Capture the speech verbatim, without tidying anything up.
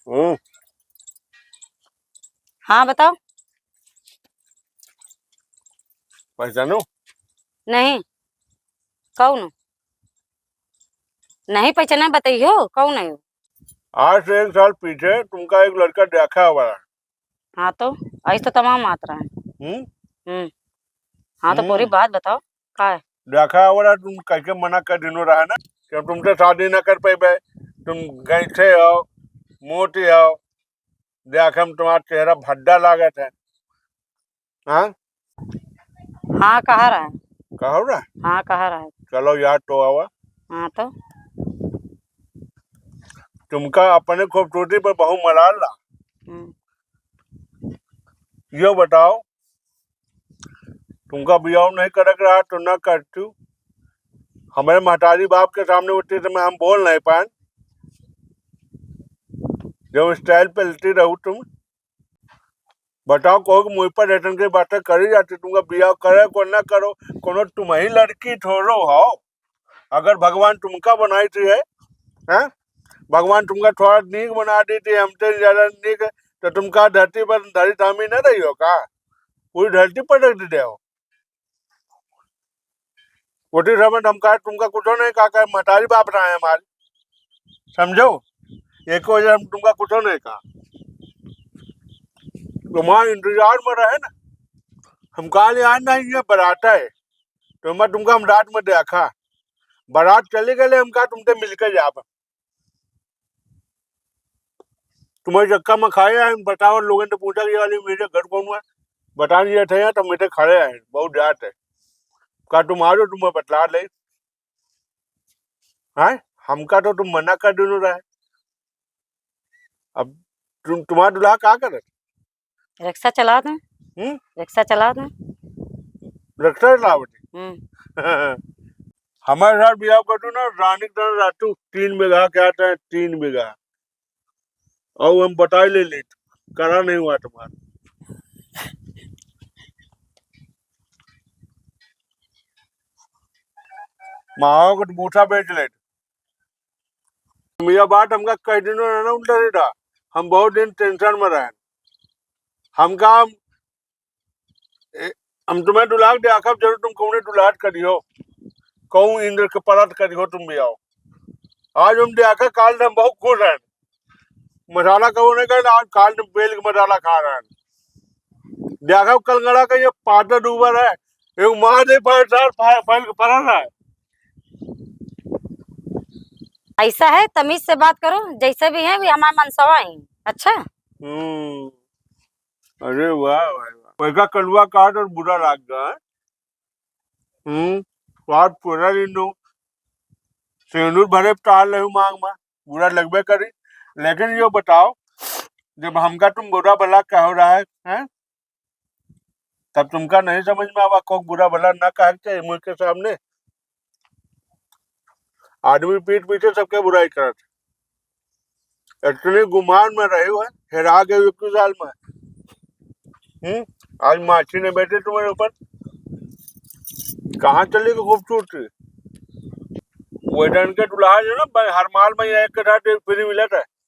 हम्म। हाँ, बताओ। पहचानो? नहीं। कौन? नहीं पहचाना, बताइयो, कौन है? आज से एक साल पीछे तुमका एक लड़का देखा हुआ है। हाँ तो, ऐसे तो तमाम मात्रा है। हम्म? हम्म। हाँ तो पूरी हम्म। बात बताओ, का है? देखा हुआ है, तुम कैसे मना कर दिनो रहा ना कि हम तुमसे शादी ना कर पाइबे, तुम गैंसे हो, मोटी हो, देखे में तुम्हारा चेहरा भद्दा लागत है। हाँ? हाँ, कहा रहा है। कहा रहा? हाँ, कहा रहा है। चलो यार, तो आवा। हाँ, तो? तुमका अपने खूबसूरती पर बहुत मलाल रहा। हम्म। यो बताओ, तुमका बियाह नहीं करक रहा तो ना करतू। हमारे महतारी बाप के सामने उतनी समय हम बोल नहीं पाए। जो स्टाइल पे लेती रहू तुम, बताओ, कहो कि मुँह पर रेटन के बातें करी जाती, तुमका बियाह करे को ना करो, कोनो तुम ही लड़की थोड़ो हो। अगर भगवान तुमका बनाई थी है, हैं? भगवान तुमका थोड़ा नीक बना दी थी, हमसे ज्यादा नीक, तो तुमका धरती पर धरी थामी न रही हो का? पूरी धरती पटक दी हो। उठी समय हम कहा, तुमका कुछो नहीं कहा, कहा, महतारी बाप रहा है हमारे, समझो, एक वजह हम तुमका कुछो नहीं कहा। तुम्हारा इंतजार में रहे ना, हम कहा, "ले आए ना, ये बरात है, तो मैं तुमका हम रात में देखा, बारात चली गई, हम कहा तुमसे मिलके जाब।" तुम्हारे चक्का में खाए हैं, बताओ, लोगन से पूछा कि ये वाली मेरे घर कौन हुआ? बता दिए थे, यहाँ तो मेरे खड़े हैं, बहुत जात है। का तुम आ जाओ, तुम्हें बतला ले। हैं? हमका तो तुम मना कर देनो रहे। अब तुम, तुम्हारा दुल्हा का करत? रिक्शा चलात हैं। हम्म? रिक्शा चलात हैं। रिक्शा चलावत है? हम्म। हमारे साथ बियाह कर दो ना, रानी के तरह रहतू, तीन बीघा क्या था, तीन बीघा। और हम बताई ले लेत, करा नहीं हुआ तुम्हारा। माओ को तो बूठा बेच लेत। हम यह बात हमका कह दिनो ना, ना उल्टा सीधा। हम बहुत दिन tension में रहे। हमका हम, ए, हम तुम्हें दुलार देखब, जरूर तुम कौने दुलार करियो, कहूँ इंद्र के परत करियो, तुम भी आओ। आज हम देखा, काल हम बहुत खुश हैं। मसाला कहो नहीं कहना, आज काल हम बेल के मसाला खा रहे हैं। देखा कलंगड़ा का ये पाता डूबा रहा है, ये मार दे, फाइल सार, फाइल, फाइल के पड़ा रहा है। ऐसा है, तमीज से बात करो, जैसे भी है, भी हमारे मनसवा है। अच्छा? हम्म। अरे वाह, वाह, वाह। पैसा कलुआ काट और बुरा लाग गया, हैं? हम्म, स्वाद पूरा दिन दो। सेनुर भरे ताल रहे मांग में, बुरा लगबे करी। लेकिन यो बताओ, जब हमका तुम बुरा भला कहो रहा है, हैं? तब तुमका नहीं समझ में आवा, को बुरा भला ना कहे के चाहिए मुँह के सामने। आदमी पीठ पीछे सबके बुराई करत। इतनी गुमान में रहे हुए, हेरा गए इक्कीस साल में। हम्म, आज माछी ने बैठे तुम्हारे ऊपर, कहाँ चली गई खूबसूरती? वो डन के दुल्हा जो ना, भाई, हर माल में एक के साथ एक फ्री मिलत है।